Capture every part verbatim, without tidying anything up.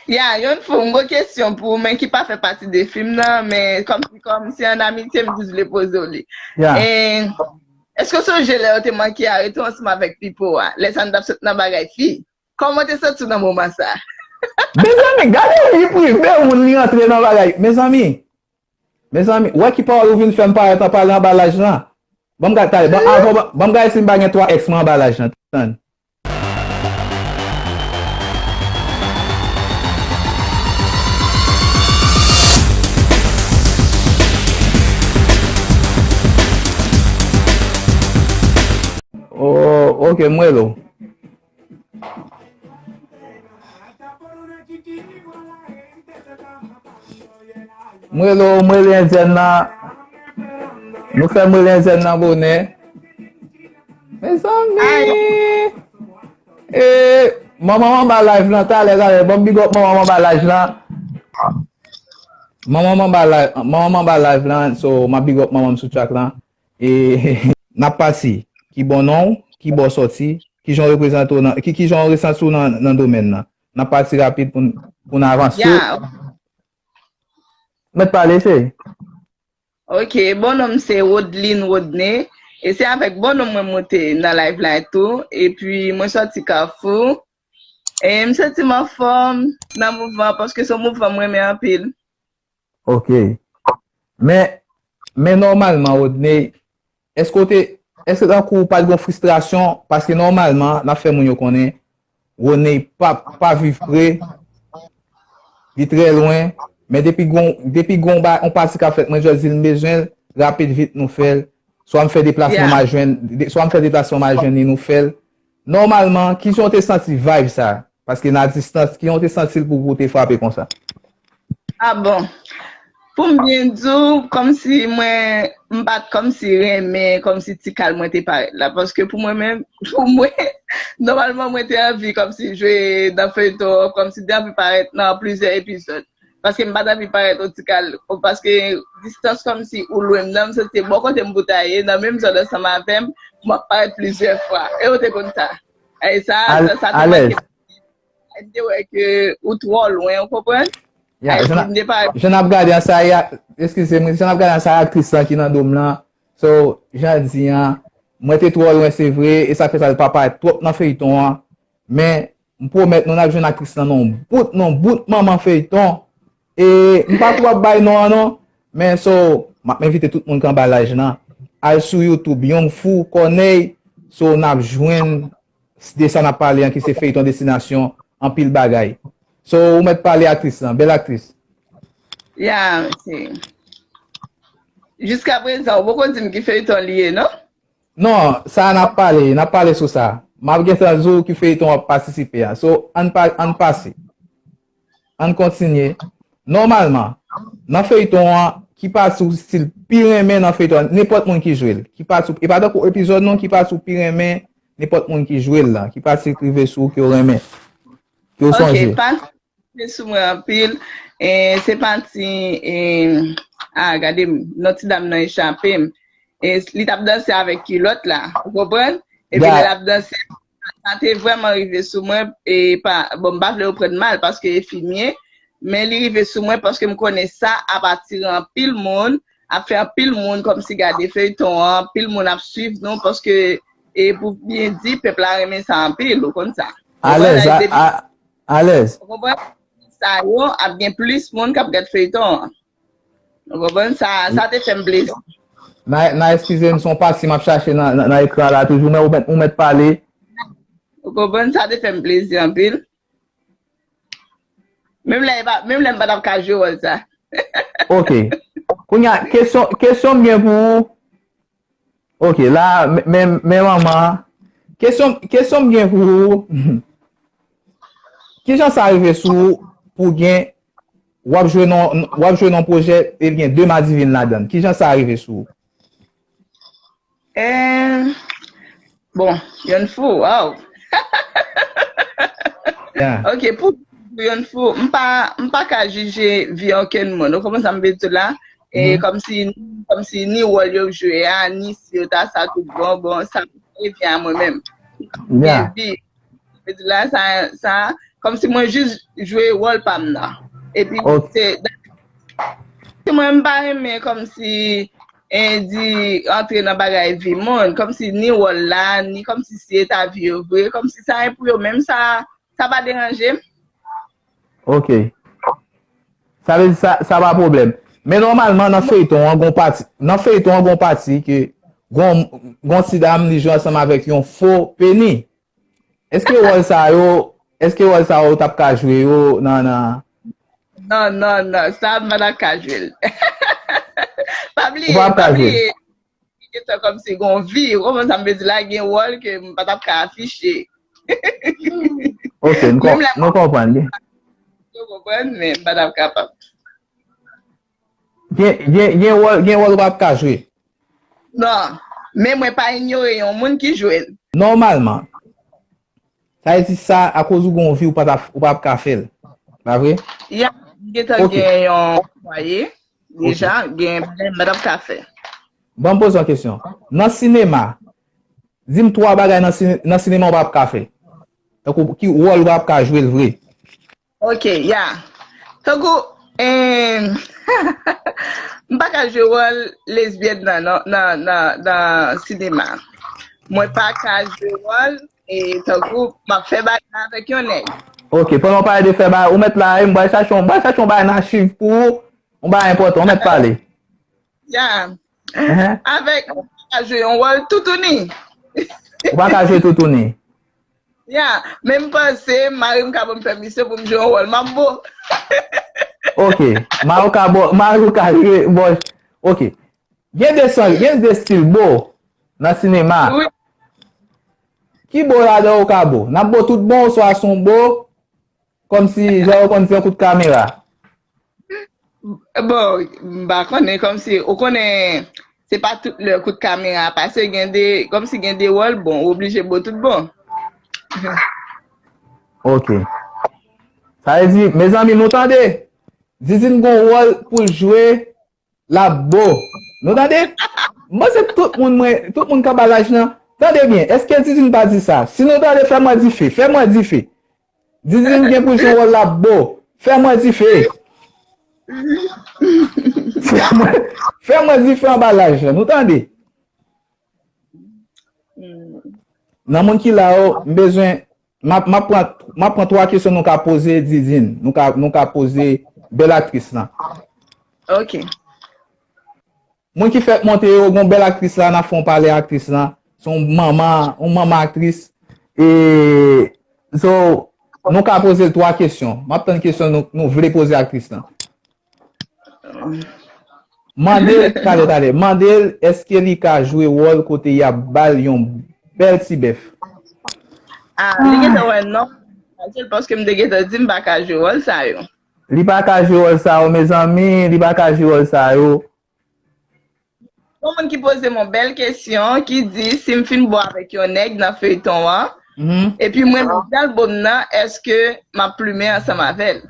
Ya, Yonfou, m gon kesyon pou ou, men ki pa fè pati de fim nan, men kòmsi, kòmsi an amitye, m jis vle poze w li. Ya. E, èske w sonje lè yo te manke arete w ansanm avèk Pipo a, lè sa nou t ap sot nan bagay fi? Kòman w te santi w nan moman sa? Mezanmi, gade yon vi prive moun li antre nan bagay. Mezanmi, mezanmi, wè ki pawòl ou vin fè m parèt an pale anba laj lan. Ban m gade, talè, ban, avan, ban, ban m gade si m pa gen twa ex mwen anba laj lan. Tann. Oh, ok, m rele w. M rele w, m rele endyèn nan. Nou fè m rele endyèn nan bonè. Mezanmi! E, manman m anba live lan, talè, talè. Ban m big up manman m anba live lan. Manman m anba live, manman m anba live lan, so, m ap big up manman m sou track lan. E, n ap pati. Ki bò non w, ki bò w sòti, kijan w reprezante w nan, ki, kijan w resanti w nan, nan domèn nan. N ap pati rapid pou n, pou n avanse. Ya. Mèt pale, cheri. Ok, bon non m se Rodline Rodney. E se avèk bon non mwen monte nan live la tou. Epi mwen sòti Kafou. E m santi m anfòm nan mouvman paske se yon mouvman m renmen anpil. Ok. Men, men nòmalman, Rodney, èske w te, èske tankou w pa t gon fristrasyon? Paske nòmalman, n ap fè moun yo konnen, Rodney pa, pa viv pre, li trè lwen, men depi gon, depi gon ba, on pati k ap fèt, mwen jis di l m bezwen l, rapid vit nou fè l, swa m fè deplasman m al jwenn, de- swa m fè deplasman m al jwenn li nou fè l. Nòmalman, kijan w te santi vibe sa? Paske nan distans, kijan w te santi l pou, pou w te frape konsa? Ah bon. Pou m byen di w, kòmsi mwen, m pa t kòmsi renmen, kòmsi ti kal mwen te parèt la. Paske pou mwen menm, pou mwen, nòmalman mwen te anvi kòmsi jwe nan feyton, kòmsi m te anvi parèt nan plizyè epizòd. Paske m pa t anvi parèt yon ti kal, paske distans kòmsi ou lwen m nan, m santi se bò kote m pou ta ye, nan menm zòn ansanm avè m, m ap parèt plizyè fwa. E ou te konn sa. E sa, sa, sa te make m. M te wè ke ou twò lwen, ou konprann? Ya, jan n ap gade an sa, eskize m, jan n ap gade an sa, aktris lan ki nan do m lan. So, jan di an, mwen te twò lwen, se vre, e sa k fè sa l pa parèt twòp nan feyton an. Men, m pwomèt nou, n ap jwenn aktris lan nan yon bout, nan yon bout manman feyton. E m pa twò ap bay non an, non. Men, so, m ap envite tout moun k anba laj lan, al sou YouTube, Young Fou, Corneille, so, n ap jwenn de sa n ap pale an, ki se feyton destinasyon, anpil bagay. So, ou mèt pale aktris lan, bèl aktris. Ya, mèsi. Jiskaprezan, ou poko di m ki feyton li ye, non? Non, sa n ap pale, n ap pale sou sa. M ap gentan di w ki feyton w ap patisipe a. So, ann pa, ann pase. Ann kontinye. Nòmalman, nan feyton an, ki pati ou stil pi renmen nan feyton an? Nenpòt moun ki jwe l. Ki pati, e pa tankou epizòd non, ki pati ou pi renmen, nenpòt moun ki jwe l lan? Ki pati k rive sou ou ke w renmen? Ke w sonje? Ok, pati ki rive sou mwen anpil, e, se pati, e, a, gade m, non ti dam nan echape m. E, li t ap danse avèk kilòt la, ou konprann? Epi lè l ap danse, sa te vrèman rive sou mwen, e pa, bon, m pa vle yo pran l mal, paske e fi m ye, men li rive sou mwen paske m konnen sa ap atire anpil moun, ap fè anpil moun kòmsi gade feyton an, anpil moun ap swiv nou, paske, e pou byen di, pèp la renmen sa anpil, ou konn sa. Ou konprann? Alèz, a, a, alèz. Ou konprann? Sa yo, ap gen plis moun k ap gad feyton an. Ou konprann? Sa, sa te fè m plezi. Nan, nan, eskize m, se yon pati m ap chache nan, nan, nan ekran la toujou, men ou mèt, ou mèt pale. Ou konprann? Sa te fè m plezi anpil. Menm lè, e pa, menm lè m pa t ap ka jwe wòl sa. Ok. Kounye a, kesyon, kesyon m gen pou ou. Ok, la, men, men, men manman. Kesyon, kesyon m gen pou ou. Kijan sa rive sou ou pou gen, w ap jwe nan, w ap jwe nan pwojè, e gen de madivin ladan l? Kijan sa rive sou ou? Eh, bon, Young Fou, waw. Yeah. Ok, pou, pou Young Fou, m pa, m pa ka jije vi okenn moun. Ou konprann sa m vle di la? E kòmsi, kòmsi ni wòl yo jwe a, ni si yo ta sa tout bon, bon, sa e vi a mwen menm. Yeah. Epi, m vle di la, sa, sa, Kòmsi mwen jis jwe wòl pa m nan. Epi se, se mwen m pa renmen kòmsi, en, di antre nan bagay vi moun. Kòmsi ni wòl la, ni kòmsi si e ta vi yo vre. Kòmsi sa e pou yo menm, sa, sa pa deranje m. Ok. Sa vle di sa, sa pa pwoblèm. Men nòmalman nan feyton an gon pati, nan feyton an gon pati ke gon, gon ti dam li jwe ansanm avèk yon fo peni. Èske wòl sa yo, èske wòl sa yo w t ap ka jwe yo nan, nan Non, non, non, sa m pa t ap ka jwe l. Pa bliye, pa bliye. Li gentan kòmsi gon vi, ou konprann sa m vle di la, gen wòl ke m pa t ap ka afiche. Ok, nou konprann. Ou konprann, men m pa t ap kapab. Gen, gen, gen wòl, gen wòl ou p ap ka jwe. Non, men mwen pa inyore yon moun ki jwe l. Nòmalman, sa vle di sa, akoz ou gen yon vi, ou pa t ap, ou p ap ka fè l. Pa vre? Ya, m gentan gen yon fwaye, deja, gen bagay m pa t ap ka fè. Ban m poze yon kesyon. Nan sinema, di m twa bagay nan, sine, nan sinema ou p ap ka fè. Tankou ki wòl ou p ap ka jwe l vre. Ok, ya. Tankou, en, m pa ka jwe wòl lesbyèn nan, nan, nan, nan, nan sinema. Mwen pa ka jwe wòl, e, tankou, m ap fè bagay avèk yon nèg. Ok, pandan w pale de fè bagay, ou mèt la, e, m pral chache yon, m pral chache yon bagay nan achiv pou ou, yon bagay enpòtan, ou mèt pale. Ya. Avèk, m pa ka jwe yon wòl toutouni. Ou pa ka jwe toutouni. Ya, men m panse mari m ka ban m pèmisyon pou m jwe yon wòl manbo. Ok, mari w ka bo, mari w ka jwe bo. Ok. Gen de san, gen de stil bo nan sinema. Wi. Ki bo ladan ou ka bo? N ap bo tout bon oswa se yon bo kòmsi jan yo konn fè kout kamera? Bon, m pa konnen kòmsi, ou konnen, se pa tout lè kout kamera pase, gen de, kòmsi gen de wòl, bon, ou oblije bo tout bon. Ok. Sa vle di, mezanmi, nou tande? Zizin gon wòl pou l jwe, l ap bo. Nou tande? M panse tout moun, mwen, tout moun k anba laj lan, tande byen. Èske Zizin pa di sa? Si nou tande, fè mwen dife, fè mwen dife. Zizin gen pou l jwe wòl l ap bo. Fè mwen dife. Fè mwen, fè mwen dife anba laj lan. Nou tande? Nan moun ki la yo, m bezwen, m ap, m ap pran, m ap pran twa kesyon nou ka poze Zizin. Nou ka, nou ka poze bèl aktris lan. Ok. Moun ki fèk monte yo, gon bèl aktris la, n ap fè yon pale aktris lan. Se yon manman, yon manman aktris. E, so, nou ka poze l twa kesyon. M ap tann kesyon nou, nou vle poze aktris lan. Mande l, talè, talè. Mande l, èske li ka jwe wòl kote y ap ba l yon bèl ti bèf? Ah, li gentan wè non. Paske m te gentan di m pa ka jwe wòl sa yo. Li pa ka jwe wòl sa yo, mezanmi. Li pa ka jwe wòl sa yo. Gon moun ki poze m yon bèl kesyon, ki di si m fin bo avèk yon nèg nan feyton an, epi mwen menm albòm nan, èske m ap plimen ansanm avè l?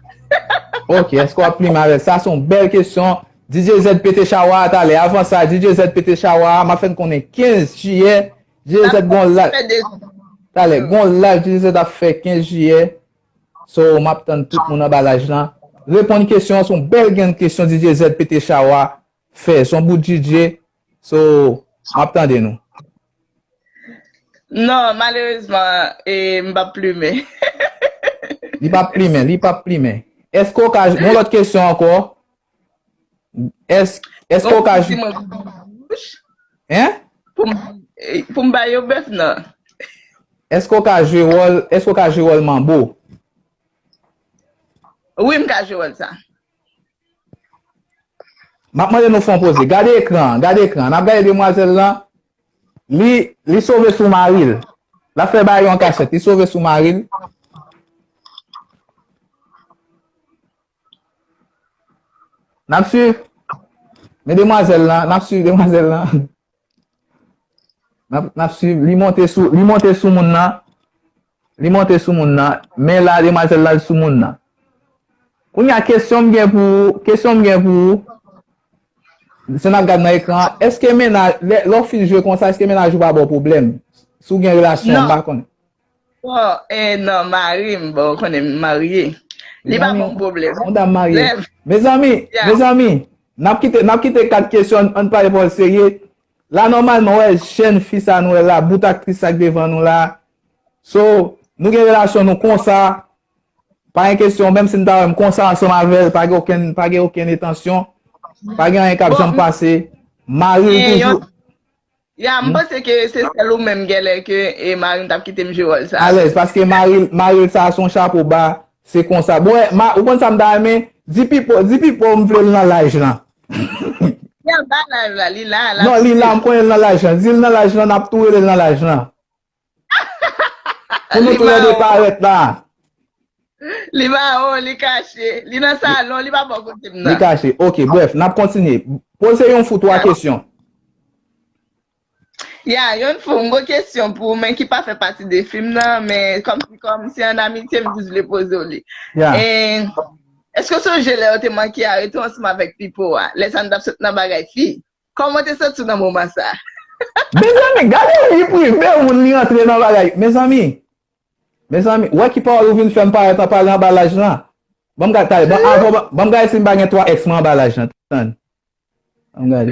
Ok, èske w ap plimen avè l? Sa se yon bèl kesyon. D J Z pete chawa a talè. Avan sa, D J Z pete chawa a, m ap fè n konnen kenz jiyè, D J Z gon live. Talè, gon live D J Z ap fè kenz jiyè. So, m ap tann tout moun anba laj lan. Reponn kesyon an, se yon bèl grenn kesyon D J Z pete chawa fè. Se yon bout D J. So, m ap tande nou. Non, malerezman, e, m p ap plimen. Li p ap plimen, li p ap plimen. Èske w ka, yon lòt kesyon ankò? Èske, èske w ka jwe? Hein? Pou m, pou m ba yo bèf nan. Èske w ka jwe wòl, èske w ka jwe wòl manbo? Wi, m ka jwe wòl sa. M ap mande nou fè yon poze. Gade ekran an, gade ekran an. N ap gade demwazèl lan. Li, li sove sou mari l. L ap fè bagay yo an kachèt. Li sove sou mari l. N ap swiv. Men demwazèl lan, n ap swiv demwazèl lan. N ap, n ap swiv. Li monte sou, li monte sou moun nan. Li monte sou moun nan. Men la, demwazèl la sou moun nan. Kounye a, kesyon m gen pou ou, kesyon m gen pou ou. Se n ap gad nan ekran an. Èske mennaj, lè, lè w fin jwe konsa, èske mennaj ou pa ba w pwoblèm? Si w gen relasyon, m pa konnen. Bon, e non, mari m, bon, ou konnen m marye. Li pa Mezanmi, bon pwoblèm. Yon dam marye. Lèv. Mezanmi, Ya. Mezanmi, n ap kite, n ap kite kat kesyon, ann pale pawòl serye. La, nòmalman, wè, jèn fi sa nou wè la, bout aktris sa k devan nou la. So, nou gen relasyon nou konsa. Pa gen kesyon, menm si n ta wè m konsa ansanm avè l, pa gen okenn, pa gen okenn entansyon. Pa gen anyen k ap Bon, janm pase. Mari l gen yon toujou. Ya, m panse ke se sèl ou menm genlè ke e, mari m t ap kite m jwe wòl sa. Alèz, paske mari, mari l sa se yon chapo ba, se konsa. Bon, wè, ma, ou konn sa m ta renmen? Di Pipo, di Pipo m vle l nan laj lan. Li anba laj la, li la, la. Non, li la, m konnen l nan laj lan. Di l nan laj lan, n ap tou rele l nan laj lan. Pou nou tou lè de parèt la. Li mawo, li kache. Li nan salon, li pa bò kote m Li nan. Kache. Ok, brèf, n ap kontinye. Poze yon fou twa kesyon. Ya, yon fou, m gon kesyon pou ou, men ki pa fè pati de fim nan, men kòm, kòm se an amitye, m jis vle poze w li. Ya. E, èske w sonje lè yo te manke arete w ansanm avèk Pipo a? Lè sa n t ap sot nan bagay fi. Kòman w te santi w nan moman sa? Mezanmi, gade vi prive moun li antre nan bagay. Mezanmi, mezanmi, wè ki pawòl ou vin fè m parèt an pale anba laj lan. Ban m gade, talè, ban, avan, ban, ban m gade si m pa gen twa èks mwen anba laj lan. Tann. Ban m gade.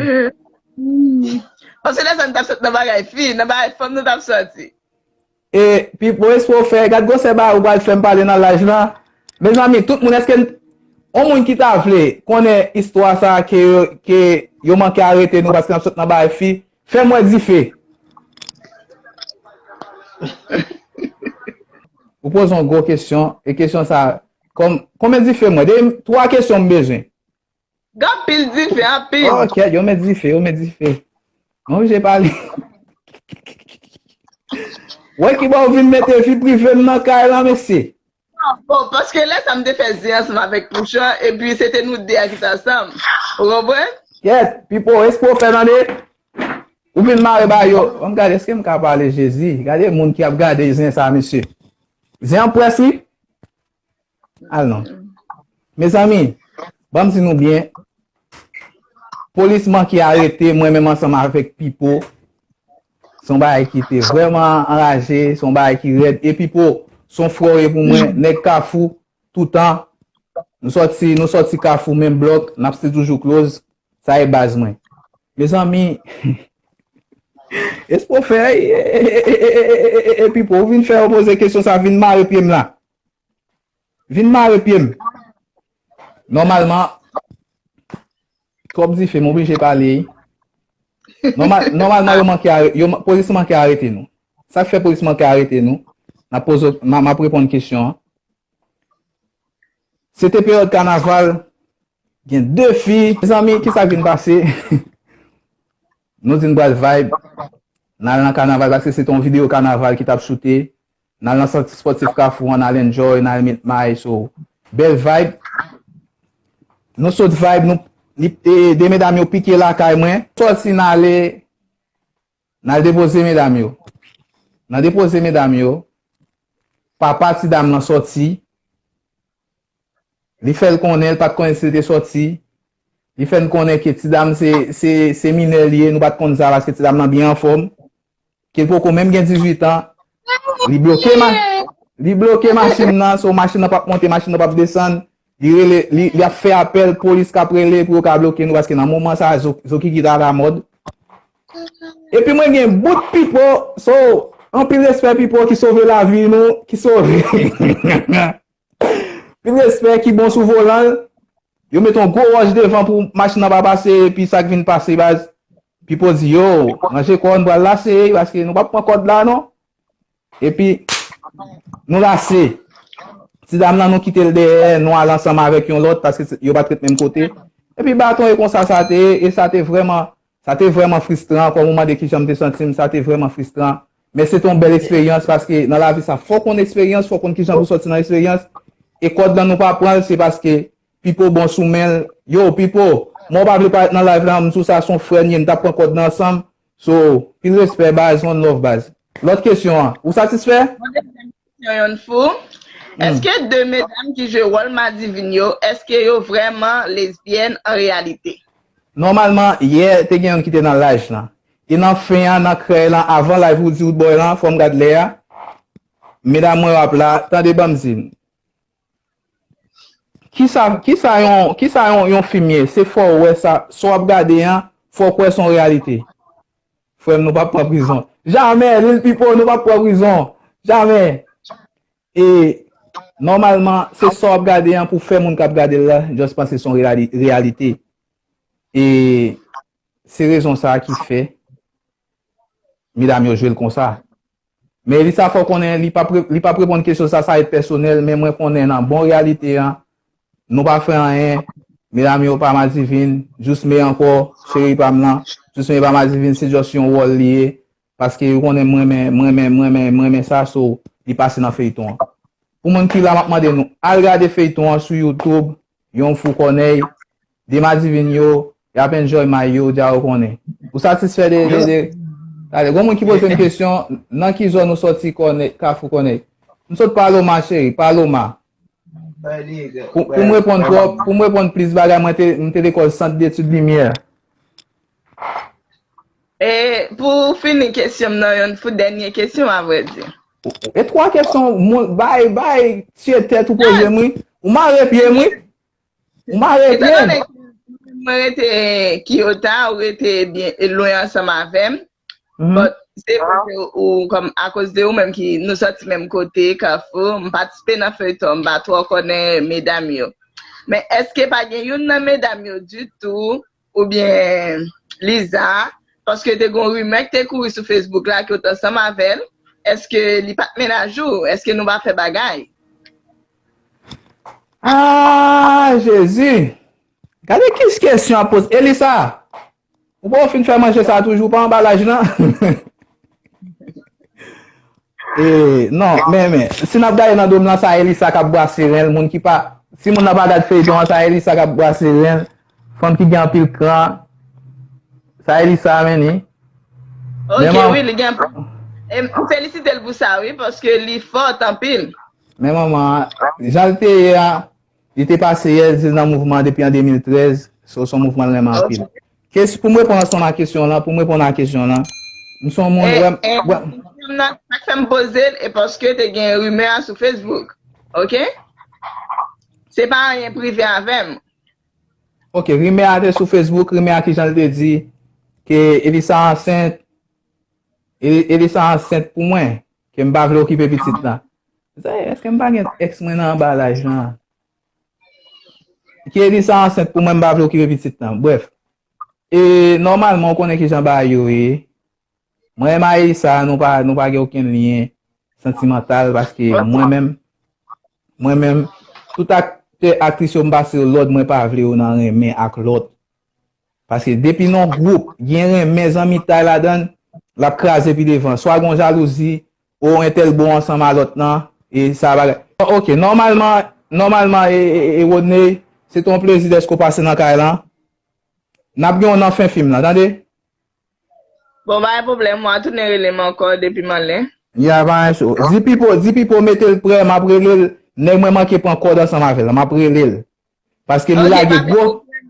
Paske lè sa n t ap sot nan bagay fi, nan bagay fanm nou t ap soti. E Pipo, espo fè, gad gwosè bagay ou pral fè m pale nan laj lan. Mezanmi, tout moun, èske n- yon moun ki ta vle konnen istwa sa ke yo, ke yo manke arete nou paske n ap sot nan bagay fi, fè m wè dife. Ou poze yon gwo kesyon, e kesyon sa, kòm, konbyen dife mwen? De, twa kesyon m bezwen. Gen anpil dife, anpil. Oh, kèt, yo met dife, yo met dife. Mwen oblije pale. Wè ki bò ou vin mete vi prive m nan kay lan, mesye. Bon, paske lè sa m te fè zen ansanm avèk Pouchon, epi se te nou de a ki t ansanm. Ou konprann? Kèt, Pipo, espo fè tande. Ou vin mare ba yo. Ban m gade, èske m ka pale, Jezi? Gade moun ki ap gade zen sa, mesye. Zen an près, wi. Al non. Mezanmi, ban m di nou byen, polis manke arete mwen menm ansanm avèk Pipo. Se yon bagay ki te vrèman anraje, se yon bagay ki rèd. E Pipo, se yon frè w ye pou mwen, nèg Kafou, toutan. Nou sòti, nou sòti Kafou, menm blòk, n ap still toujou close. Sa e baz mwen. Mezanmi, espo fè, e, e, e, Pipo, ou vin fè yo poze kesyon sa, vin mare pye m la. Vin mare pye m. Nòmalman, twòp dife, m oblije pale. Nòmal, nòmalman, yo manke are-, yo, polis manke arete nou. Sa k fè polis manke arete nou? N ap poze, m a, m ap reponn kesyon an. Se te peryòd kanaval, gen de fi. Mezanmi, kisa k vin pase? Nou di n pral vibe. N al nan kanaval paske se te yon videyo kanaval ki t ap choute. N al nan sant espòtif Kafou an, n al enjoy, n al met may, so, bèl vibe. Nou sot vibe, nou, li, e, de medam yo pike lakay mwen. Sòti n ale, n al depoze medam yo. Nan depoze medam yo, papa ti dam lan sòti. Li fè l konnen, l pa t konnen si l te sòti. Li fè n konnen ke ti dam se, se, se minè li ye, nou pa t konn sa paske ti dam lan byen anfòm. Ke l poko menm gen dizuit an. Li bloke ma-, li bloke machin nan, so machin nan p ap monte, machin nan p ap desann. Li rele, li, li ap fè apèl, polis k ap rele pou yo ka bloke nou paske nan moman sa, zo, zo kiki ta alamòd. Epi mwen gen bout Pipo, so, anpil respè Pipo ki sove lavi nou, ki sove. Anpil respè ki bon sou volan l. Yo met yon gwo wòch devan pou machin nan pa pase, epi sa k vin pase, baz. Pipo di, yo, ranje kò w, n pral lase, paske nou p ap pran kòd la, non. Epi, nou lase. Ti dam nan, nou kite l dèyè, nou al ansanm avèk yon lòt, paske se, yo pa t ret menm kote. Epi, baton e konsa sa te ye, e sa te vrèman, sa te vrèman fristran, kòm ou mande kijan m te santi m, sa te vrèman fristran. Men se te yon bèl eksperyans, paske nan lavi sa, fòk w konn eksperyans, fòk w konn kijan pou sòti nan eksperyans. E kòd lan nou pa pran l, se paske Pipo bon sou men l. Yo, Pipo, mwen w pa vle parèt nan live la, m di w sa, se yon frè n ye, n t ap pran kòd nan ansanm. So, pil respè, baz, one love, baz. Lòt kesyon an, ou satisfè? Yon, yon fou. Èske de medam ki jwe wòl madivin yo, èske yo vrèman lesbyèn an reyalite? Nòmalman, yè, te gen youn ki te nan laj lan. E nan fen an, nan krèy lan, avan live Roody Roodboy lan, fò m gad lè a. medam mwen yo ap la, tande ban m di n. Kisa, kisa yon, kisa yon, yon fim ye? Se fò w wè sa, sa w ap gade an, fò w kwè se yon reyalite. Frè m, nou p ap pran prizon. Jamè, Lil Pipo, nou p ap pran prizon. Jamè. E, nòmalman, se sa w ap gade an pou fè moun k ap gade l la, just panse se yon reyali-, reyalite. E, se rezon sa a ki fè medam yo jwe l konsa. Men Elisa fè w konnen li p ap re-, li p ap reponn kesyon sa, sa e pèsonèl, men mwen konnen nan bon reyalite an, nou pa fè anyen, medam yo pa madivin, Jousme ankò, cheri pa m lan, Jousme pa madivin, se just yon wòl li ye, paske yo konnen m renmen, m renmen, m renmen, m renmen sa, so, li pase nan feyton an. Pou moun ki la, m ap mande nou, al gade feyton an sou YouTube, yon fou kònèy, de madivin yo, y ap enjoy may yo, dja ou konnen. Ou satisfè de, de, de, gade, gon moun ki poze m kesyon, nan ki zòn ou sòti kònèy, Kafou kònèy? M sot Paloma, cheri, Paloma. Pou, pou m reponn twòp, pou m reponn plis bagay, mwen te, m te lekòl Sant Detid Limyè. E pou fini kesyon m nan, yon fout dènye kesyon, avrèdi. E twa kesyon, moun, bay, bay, tiye tèt ou poze m, wi. Ou mare pye m, wi. Ou mare pye m. Etan done ke mwen rete Kiyota, ou rete byen lwen ansanm avè m. But se vre ke ou, kòm, akoz de ou menm ki nou sòti menm kote, Kafou, m patisipe nan feyton, m pa twò konnen medam yo. Men èske pa gen youn nan medam yo ditou, oubyen Liza, paske te gen yon rimè ki te kouri sou Facebook la ke w t ansanm avè l, èske li pa t mennaj ou? Èske nou pa fè bagay? Ah, Jezi! Gade ki kesyon ap poze. Elisa, ou pa fin fè manje sa toujou, pa anbalaj lan? E, non, men, men, si n ap gade nan dòm lan, sa Elisa k ap brase ren l, moun ki pa, si moun nan pa gad feyton an, sa Elisa k ap brase ren l, fanm ki gen anpil kran, sa Elisa, men li. Ok, men wi, li gen, e, m felisite l pou sa, wi, paske li fòt anpil. Men manman, jan l te ye a, li te pase yè, li te nan mouvman an depi an de mil trèz, so, se yon mouvman l renmen anpil. Ok. Kes-, pou m reponn ansanm a kesyon lan, pou m reponn a kesyon lan, m se yon moun, e, wè, e, wè. Kesyon nan, sa k fè m poze l, e paske te gen rimè a sou Facebook. Ok? Se pa anyen prive avè m. Ok, rimè a te sou Facebook, rimè a ki jan l te di ke Elisa ansent, E-, Elisa ansent pou mwen, ke m pa vle okipe pitit lan. Sa, èske m pa gen èks mwen nan anbalaj lan? Ke Elisa ansent pou mwen, m pa vle okipe pitit lan. Brèf. E nòmalman, ou konnen kijan bagay yo ye. Mwen menm a Elisa, nou pa, nou pa gen okenn lyen santimantal, paske mwen menm, mwen menm, tout aktè, aktris yo, m pase yo lòd, mwen pa vle yo nan renmen ak lòt. Paske depi nan gwoup, gen renmen zanmitay ladan l, l ap kraze pi devan. Swa gen jalouzi, o entèl bon ansanm a lòt lan, e sa bagay. Ok, nòmalman, nòmalman, e, e, e, e Rodney, se te yon plezi dèske w pase nan kay lan. N ap gen w nan fen fim lan, tande? Bon, pa gen pwoblèm, w a tounen rele m ankò depi m anlè. Ya, pa gen cho. Di Pipo, di Pipo mete l prè, m ap rele l. Nèg mwen manke pran kòd ansanm avè l, m ap rele l. Paske li lage gwo. Ok, pa gen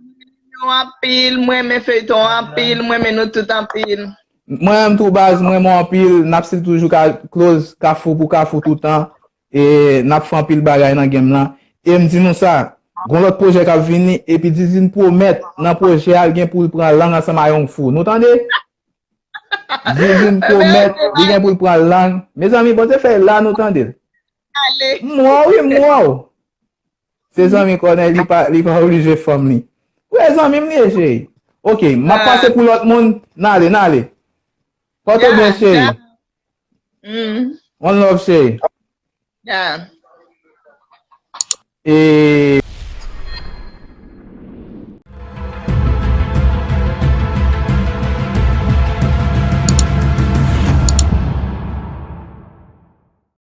pwoblèm. Anpil, mwen renmen feyton anpil, mwen renmen nou tout anpil. Mwen menm tou baz, mwen renmen w anpil, n ap still toujou ka close, Kafou pou Kafou toutan. E n ap fè anpil bagay nan game lan. E m di nou sa, gon lòt pwojè k ap vini, epi Dizin pwomèt nan pwojè a, l gen pou l pran lang ansanm a Young Fou. Nou tande? Dizin pwomèt, li gen pou l pran lang. Mezanmi, Bondye fè l la, nou tande l. Ale. M wè w, wi, m wè w. Se zanmi Kònèy, li pa, li pa oblije fanm li. Ou wè zanmi m li ye, cheri. Ok, m ap pase pou lòt moun. N ale, n ale. Pòte w byen, cheri. One love, cheri. E